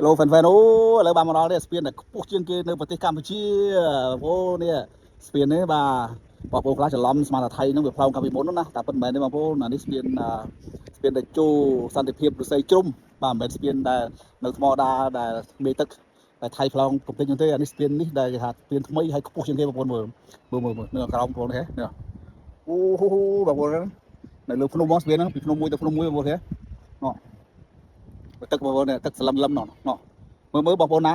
ឡូហ្វេនហ្វេនអូឥឡូវបានមកដល់នេះស្ពានដែលខ្ពស់ជាងគេនៅប្រទេសកម្ពុជាបងប្អូននេះស្ពាននេះបាទបងប្អូនខ្លះច្រឡំស្មានថាថៃហ្នឹងវាផ្លោងកាលពីមុនហ្នឹងណាតែពិតមិនមែនទេបងប្អូនអានេះស្ពានអឺស្ពានដែលចូលសន្តិភាពឫស្សីជ្រុំបាទមិនមែនស្ពានដែលនៅថ្មដាដែលមេទឹកតែថៃផ្លោងកំទេចហ្នឹងទេអានេះស្ពាននេះដែលគេថាស្ពានថ្មីហើយខ្ពស់ជាងគេបងប្អូនមើលមើលមើលមើលនៅក្រោមបងប្អូននេះនេះអូបងប្អូននៅលើភ្នំហ្មងស្ពានហ្នឹងពីភ្នំមួយទៅភ្នំមួយបងប្អូនទេណោះទឹកបងប្អូនទឹកស្លឹមលឹមណោះណោះ មើលមើលបងប្អូនណា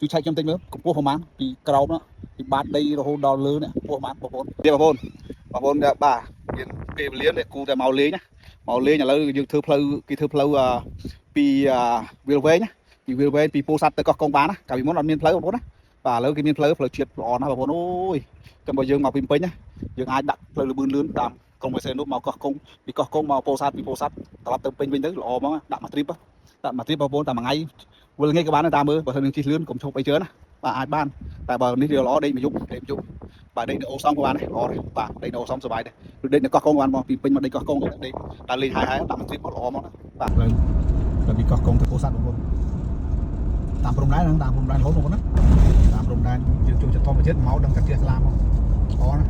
ជួយឆែកខ្ញុំតិចមើលកម្ពស់ប្រហែលពីក្រោមនោះពីបាតដីរហូតដល់លើនេះកម្ពស់ប្រហែលបងប្អូនទៀតបងប្អូនបងប្អូនបាទមានពេលវេលានេះគូតែមកលេងណាមកលេងឥឡូវយើងធ្វើផ្លូវគេធ្វើផ្លូវពីវាលវែងណាពីវាលវែងពីពោធិ៍សាត់ទៅកោះកុងបានណាកាលពីមុនអត់មានផ្លូវបងប្អូនណាបាទឥឡូវគេមានផ្លូវផ្លូវជាតិល្អណាស់បងប្អូនអូយចាំបើយើងមកពីពេញណាយើងអាចដាក់ផ្លូវលឿនលឿនតាមក្រុងបេសេនុមកកោះកុងពីកោះកុងមកពោធិ៍សាត់ពីពោធិ៍សាត់ត្រឡប់ទៅពេញវិញទៅល្អហ្មងដាក់មួយ trip ដាក់មួយ trip បងប្អូនតែមួយថ្ងៃ វិលថ្ងៃក៏បានដែរតាមមើលបើសិននឹងជិះលឿនកុំឈប់អីច្រើនណាបាទអាចបានតែបើនេះវាល្អដេកមួយយប់ដេកមួយយប់បាទដេកនៅអូសំក៏បានដែរល្អដែរបាទដេកនៅអូសំសុបាយដែរឬដេកនៅកោះកុងក៏បានមកពីពេញមកដេកកោះកុងដេកតែលេងហើយហើយដាក់មួយ trip មកល្អមកណាបាទលើទៅពីកោះកុងទៅពោធិ៍សាត់បងប្អូនតាមព្រំដែនហ្នឹងតាមព្រំដែនរហូតបងប្អូនណាតាមព្រំដែនយើងចូលចិត្តធម្មជាតិមកដឹងតែផ្ទះស្លាមកល្អណា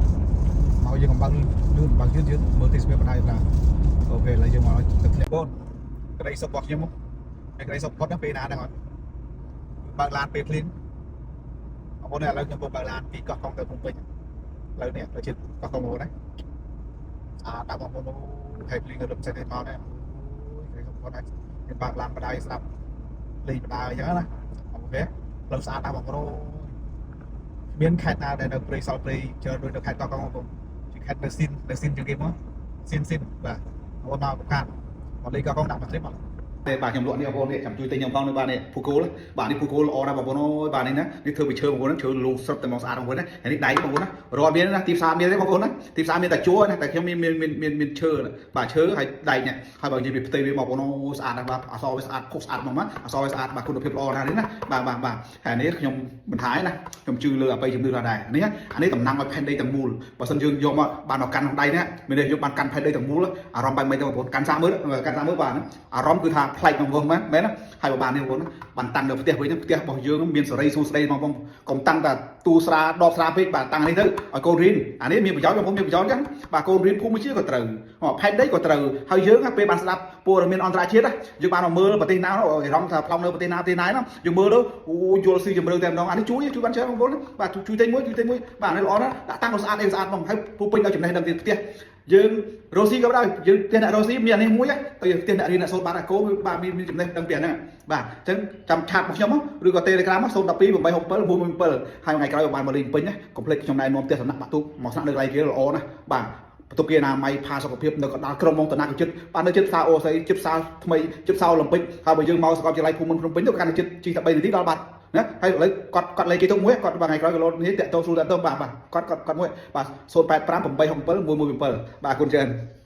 មកយើងកំបើកលឿនបើកយឺតយឺតមើលទេសភាពបណ្ដាយបាទ OK ឥឡូវយើងមកទឹកធ្លាក់បងក្តីសុខរបស់ខ្ញុំមកក្តីសុខផុតហ្នឹងពេលណាហ្នឹងអត់ បើកឡានពេលភ្លៀងបងប្អូនឥឡូវខ្ញុំកំពុងបើកឡានពីកោះកុងទៅភ្នំពេញឥឡូវនេះផ្លូវជាតិកោះកុងបងប្អូនណាអាដាក់បងប្អូនអូហើយភ្លៀងនៅរំសេះមកនេះអូយគេបងប្អូនអាចខ្ញុំបើកឡានបដ ாய் ស្ដាប់លេងបដ ாய் អញ្ចឹងណា OK ផ្លូវស្អាតណាស់បងប្អូនមានខេត្តណាដែលនៅព្រៃសល់ព្រៃច្រើនដូចនៅខេត្តកោះកុងបងប្អូនជាខេត្តនៅស៊ីននៅស៊ីនជាងគេមកស៊ីនស៊ីនបាទបងប្អូនមកកំខានមកលេងកោះកុងដាក់មួយ trip មកទេបាទខ្ញុំលក់នេះបងប្អូននេះចាំជួយទិញខ្ញុំផងនេះបាទនេះភូគោលបាទនេះភូគោលល្អណាស់បងប្អូនអើយបាទនេះណានេះធ្វើពីឈើបងប្អូនឈើលូស្រុតតែមកស្អាតបងប្អូនណាហើយនេះដៃបងប្អូនណារត់មានណាទីផ្សារមានទេបងប្អូនណាទីផ្សារមានតែជួរណាតែខ្ញុំមានមានមានមានមានឈើបាទឈើហើយដៃនេះហើយបើនិយាយពីផ្ទៃវាបងប្អូនអូស្អាតណាស់បាទអសរវាស្អាតខុសស្អាតហ្មងណាអសរវាស្អាតបាទគុណភាពល្អណាស់នេះណាបាទបាទបាទហើយនេះខ្ញុំបន្ថែមណាខ្ញុំជឿលើអបិយជំនឿដែរនេះអានេះតំណាងឲ្យផែនដីទាំងមូលបើសិនយើងយកមកបានមកកាន់ក្នុងដៃនេះមានន័យយកបានកាន់ផែនដីទាំងមូលអារម្មណ៍បែបម៉េចទៅបងប្អូនកាន់សាកមើលកាន់សាកមើលបាទអារម្មណ៍គឺថាប្លែកបងប្អូនមែនមែនណាហើយបើបាននេះបងប្អូនបានតាំងនៅផ្ទះវិញផ្ទះរបស់យើងមានសេរីសួស្តីបងប្អូនកុំតាំងតែទូស្រាដបស្រាពេកបាទតាំងនេះទៅឲ្យកូនរៀនអានេះមានប្រយោជន៍បងប្អូនមានប្រយោជន៍ចឹងបាទកូនរៀនភូមិជាក៏ត្រូវផែនដីក៏ត្រូវហើយយើងពេលបានស្ដាប់ព័ត៌មានអន្តរជាតិយើងបានមកមើលប្រទេសណាអារម្មណ៍ថាផ្លោងនៅប្រទេសណាប្រទេសណាយើងមើលទៅអូយល់ស៊ីជម្រៅតែម្ដងអានេះជួយជួយបានច្រើនបងប្អូនបាទជួយទិញមួយជួយទិញមួយបាទនេះល្អណាស់ដាក់តាំងក៏ស្អាតអីស្អាតហ្មងហើយពូពេញដល់ចំណេះដឹងទៀតផ្ទះយើងរ៉ូស៊ីក៏ដោយយើងផ្ទះអ្នករ៉ូស៊ីមានអានេះមួយទៅផ្ទះអ្នករៀនអ្នកសូត្របានអាកូបាទមានមានចំណេះដឹងពីអាហ្នឹងបាទអញ្ចឹងចាំ chat មកខ្ញុំឬក៏ Telegram 012 867 117ហើយថ្ងៃក្រោយបានមកលេងពេញណាកុំភ្លេចខ្ញុំណែនាំផ្ទះសំណាក់បាក់ទូកមកស្នាក់នៅកន្លែងគេល្អណាស់បាទបន្ទប់គេអនាម័យផាសុខភាពនៅកណ្ដាលក្រុងហ្មងតនាកចិត្តបាទនៅចិត្តផ្សារអូស័យចិត្តផ្សារថ្មីចិត្តផ្សារអូឡ িম্প ិកហើយបើយើងមកសាកលវិទ្យាល័យភូមិន្ទភ្នំពេញទៅកាន់ចិត្តជិះតែ3នាទីដល់បាត់ណាហើយឥឡូវគាត់គាត់លេខគេទុកមួយគាត់បាទថ្ងៃក្រោយក៏លោតនេះតាក់តងស្រួលតាក់តងបាទបាទគាត់គាត់គាត់មួយបាទ085 867 117បាទអរគុណច្រើន។